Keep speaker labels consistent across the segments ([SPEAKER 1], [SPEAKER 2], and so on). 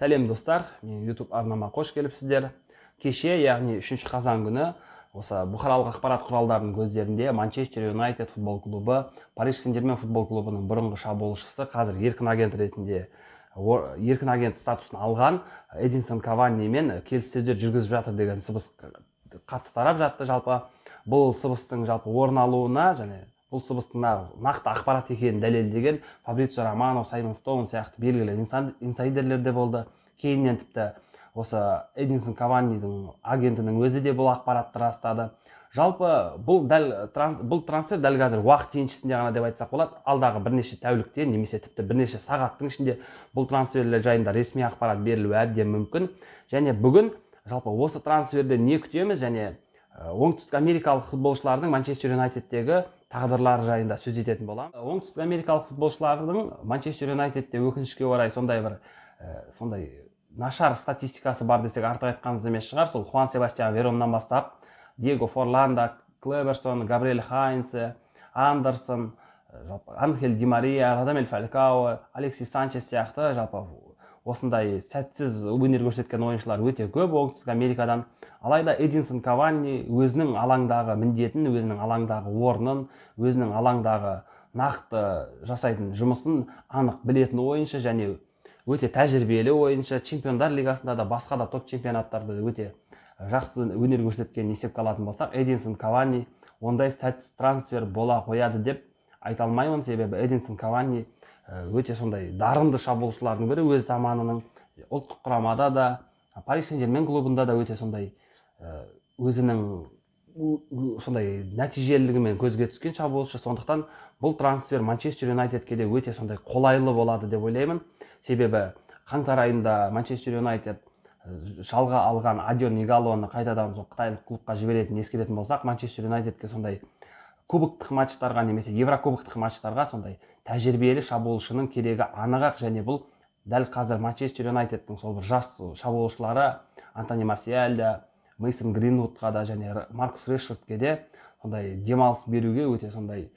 [SPEAKER 1] Сәлем, достар! Менің YouTube арнама қош келіпсіздер. Кеше, яғни 3 қазан күні, осы бұқаралық ақпарат құралдарының көздерінде Манчестер Юнайтед футбол клубы Париж Сен-Жермен футбол клубының бұрынғы шабуылшысы, қазір еркін агент ретінде, еркін агент статусын алған Эдинсон Каванимен келіссөздер жүргізіп жатыр деген сыбыс қатты тарап жатты. Жалпы, бұл сыбыстың жалпы орын алуына және бұл сыбыстың нақты ақпарат екенін дәлелдеген Фабрицио Романо, Саймон Стоун сияқты белгілі инсайдерлер де болды. Кейіннен тіпті осы Эдинсон Каванидің агентінің өзі де бұл ақпаратты растады. Жалпы, бұл трансфер дәл қазір уақыт еншісінде ғана деп айтсақ болады. Алдағы бірнеше тәулікте немесе тіпті бірнеше сағаттың ішінде бұл трансферлер жайында ресми ақпарат берілуі әбден мүмкін. Және бүгін жалпы осы трансферден не күтеміз және оңтүстік америкалық футболшылардың Манчестер Юнайтедтегі тағдырлары жайында сөз ететін боламын. Оңтүстік америкалық футболшылардың Манчестер Юнайтедте, өкінішке орай, сондай бір сондай нашар статистикасы бар десек, артық айтқанымыз емес шығар. Сол Хуан Себастьян Вероннан бастап Диего Форланда, Клеберсон, Габриэль Хайнце, Андерсон, жалпы Анхель Ди Мария, Радамель Фалькао, Алексис Санчес сияқты жалпы осындай сәтсіз өнер көрсеткен ойыншылар өте көп Оңтүстік Америкадан. Алайда Эдинсон Кавани өзінің алаңдағы міндетін, өзінің алаңдағы орнын, өзінің алаңдағы нақты жасайтын жұмысын анық білетін ойыншы және өте тәжірибелі ойыншы. Чемпиондар лигасында да, басқа да топ чемпионаттарда да өте жақсы өнер көрсеткенін есепке алатын болсақ, Эдинсон Кавани ондай сәтсіз трансфер бола қояды деп айта алмаймын. Себебі Эдинсон Кавани өте сондай дарынды шабуылшылардың бірі, өз заманының. Ұлттық құрамада да, Париж Сен Жермен клубында да өте сондай өзінің сондай нәтижелілігімен көзге түскен шабуылшы. Сондықтан бұл трансфер Манчестер Юнайтедке де өте сондай қолайлы болады деп ойлаймын. Себебі қаңтар айында Манчестер Юнайтед жалға алған Адион Игалоны қайтадан сол қытайлық клубқа жіберетінін ескеретін болсақ, Манчестер Юнайтедке сондай кубоктық матчтарға немесе еврокубоктық матчтарға сондай тәжірибелі шабуылшының керегі анық. Және бұл дәл қазір Манчестер Юнайтедтің сол бір жас шабуылшылары Антони Марсиаль да, Мейсон Гринвудқа да және Маркус Решфордке де сондай демалыс беруге өте сондай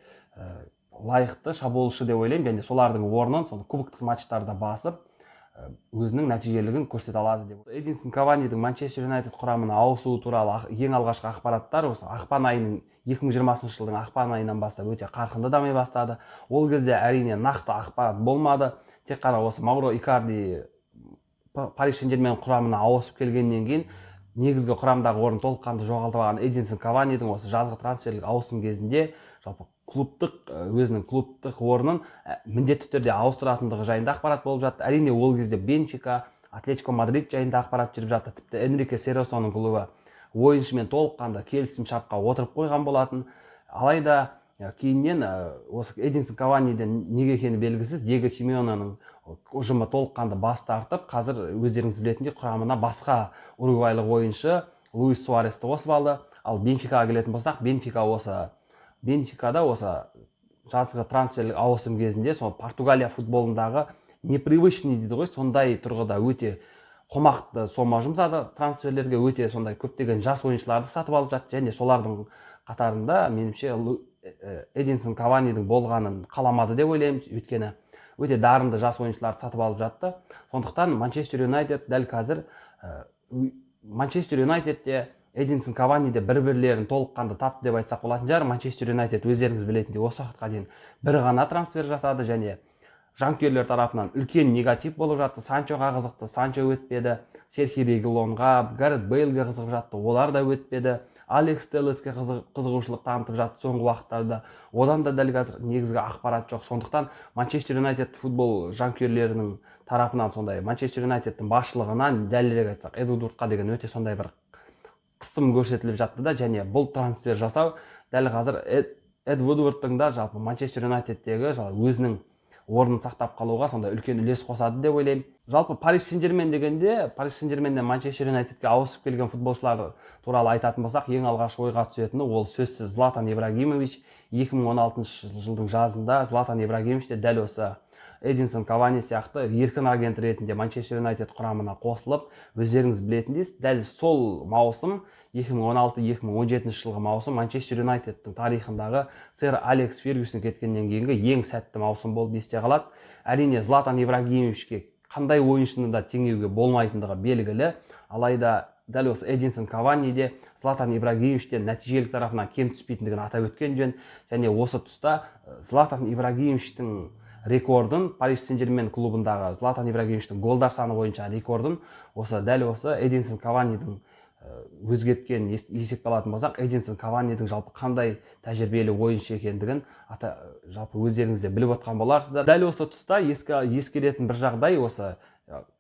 [SPEAKER 1] лайықты шабуылшы деп ойлаймын. Және солардың орнын сол кубоктық матчтарда басып, өзінің нәтижелігін көрсете алады деп. Эдинсон Каванидің Манчестер Юнайтед құрамына ауысуы туралы ең алғашқы ақпараттар осы ақпан айының, 2020 жылдың ақпан айынан бастап өте қарқынды дами бастады. Ол кезде, әрине, нақты ақпарат болмады. Тек қана осы Мауро Икарди Париж Сен Жермен құрамына ауысып келгеннен кейін негізгі құрамдағы орнын толыққанды жоғалтып алған Эдинсон Каванидің осы жазғы трансферлік ауысым кезінде жалпы клубтық өзінің клубтық орнын міндетті түрде ауыстыратындығы жайында ақпарат болып жатты. Әрине, ол кезде Бенфика, Атлетико Мадрид жайында ақпарат жүріп жатты. Тіпті Энрике Сересоның клубы ойыншымен толыққанды келісім шартқа отырып қойған болатын. Алайда кейіннен осы Эдинсон Каваниден неге екені белгісіз Диего Симеонаның ұжымы толыққанды бас тартып, қазір өздеріңіз білетіндей, құрамына басқа уругвайлық ойыншы Луис Суаресті қосып алды. Ал Бенфикаға келетін болсақ, Бенфикада осы жазғы трансферлік ауысым кезінде сол Португалия футболындағы непривычный дейді ғой, сондай тұрғыда өте қомақты сома жұмсады трансферлерге, өте сондай көптеген жас ойыншыларды сатып алып жатты. Және солардың қатарында, меніңше, Эдинсон Каванидің болғанын қаламады деп ойлаймын, өйткені өте дарынды жас ойыншыларды сатып алып жатты. Сондықтан Манчестер Юнайтед дәл қазір Манчестер Юнайтедте, Эдинсон Кавани де бір бірлерін толыққанды тапты деп айтсақ болатын шығар. Манчестер Юнайтед, өздеріңіз білетіндей, осы уақытқа дейін бір ғана трансфер жасады және жанкүйерлер тарапынан үлкен негатив болып жатты. Санчоға қызықты, Санчо өтпеді. Серхи Регилонға, Гарет Бейлге қызығып жатты, олар да өтпеді. Алекс Теллеске қызығушылық танытып жатты соңғы уақыттарда, одан да дәл қазір негізгі ақпарат жоқ. Сондықтан Манчестер Юнайтед футбол жанкүйерлерінің тарапынан сондай Манчестер Юнайтедтің басшылығынан, дәлірек айтсақ, Эд Вудвордқа деген өте сондай бір қысым көрсетіліп жатты да. Және бұл трансфер жасау дәл қазір Эд Вудвордтың да жалпы Манчестер Юнайтедтегі өзінің орнын сақтап қалуға сондай үлкен үлес қосады деп ойлаймын. Жалпы, Париж Сен Жермен дегенде, Париж Сен Жерменнен Манчестер Юнайтедке ауысып келген футболшылар туралы айтатын болсақ, ең алғаш ойға түсетіні ол сөзсіз Златан Ибрагимович. 2016 жылдың жазында Златан Ибрагимович те дәл осы Эдинсон Кавани сияқты еркін агент ретінде Манчестер Юнайтед құрамына қосылып, өздеріңіз білетіндей, дәл сол маусым, 2016-2017 жылғы маусым, Манчестер Юнайтедтің тарихындағы сэр Алекс Фергюсон кеткеннен кейінгі ең сәтті маусым болып есте қалады. Әрине, Златан Ибрагимовичке қандай ойыншыны да теңеуге болмайтындығы белгілі. Алайда дәл осы Эдинсон Кавани де Златан Ибрагимовичтен нәтижелік тарапынан кем түспейтіндігін атап өткен жөн. Және осы тұста Златан Ибрагимовичтің рекордын, Париж Сен-Жермен клубындағы Златан Ибрагимовичтің голдар саны бойынша рекордын осы дәл осы Эдинсон Каванидің өзгерткен есепке алатын болсақ, Эдинсон Каванидің жалпы қандай тәжірибелі ойыншы екендігін жалпы өздеріңіз де біліп отқан боларсыздар. Дәл осы тұста ескеретін бір жағдай, осы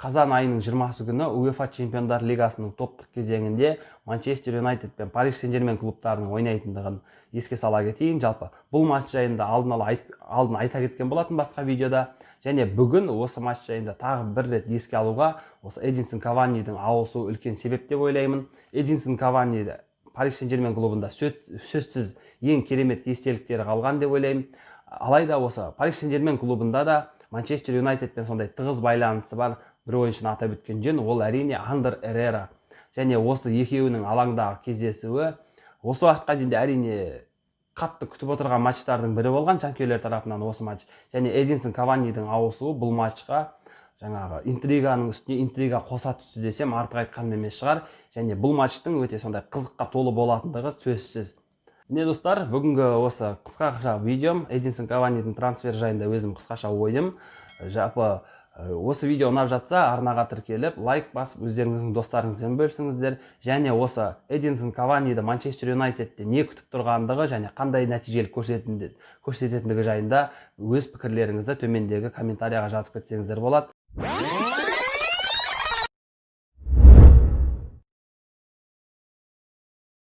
[SPEAKER 1] қазан айының 20 күні УЕФА Чемпиондар Лигасының топтық кезеңінде Манчестер Юнайтед пен Париж Сен-Жермен клубтарының ойнайтындығын еске сала кетейін. Жалпы бұл матч жайында алдын айта кеткен болатын басқа видеода. Және бүгін осы матч жайында тағы бір рет еске алуға осы Эдинсон Каванидің ауысуы үлкен себеп деп ойлаймын. Эдинсон Кавани Париж Сен-Жермен клубында сөзсіз ең керемет естеліктері қалған деп ойлаймын. Алайда осы Париж Сен-Жермен клубында да Манчестер Юнайтедпен сондай тығыз байланысы бар бір ойыншыны атап өткен жөн, ол әрине Андер Эррера. Және осы екеуінің алаңдағы кездесуі осы уақытқа дейін де әрине қатты күтіп отырған матчтардың бірі болған жанкүйерлер тарапынан осы матч. Және Эдинсон Каванидің ауысуы бұл матчқа жаңағы интриганың үстіне интрига қоса түсті десем артық айтқаным емес шығар. Және бұл матчтың өте сондай қызыққа толы болатындығы сөзсіз. Міне достар, бүгінгі осы қысқаша видеом Эдинсон Каванидің трансфер жайында өзім қысқаша ойым. Жалпы осы видео ұнап жатса, арнаға тіркеліп, лайк басып, өздеріңіздің достарыңызбен бөлісіңіздер. Және осы Эдинсон Каваниді Манчестер Юнайтедте не күтіп тұрғандығы және қандай нәтижелік көрсететіндігі жайында өз пікірлеріңізді төмендегі комментарияға жазып кетсеңіздер болады.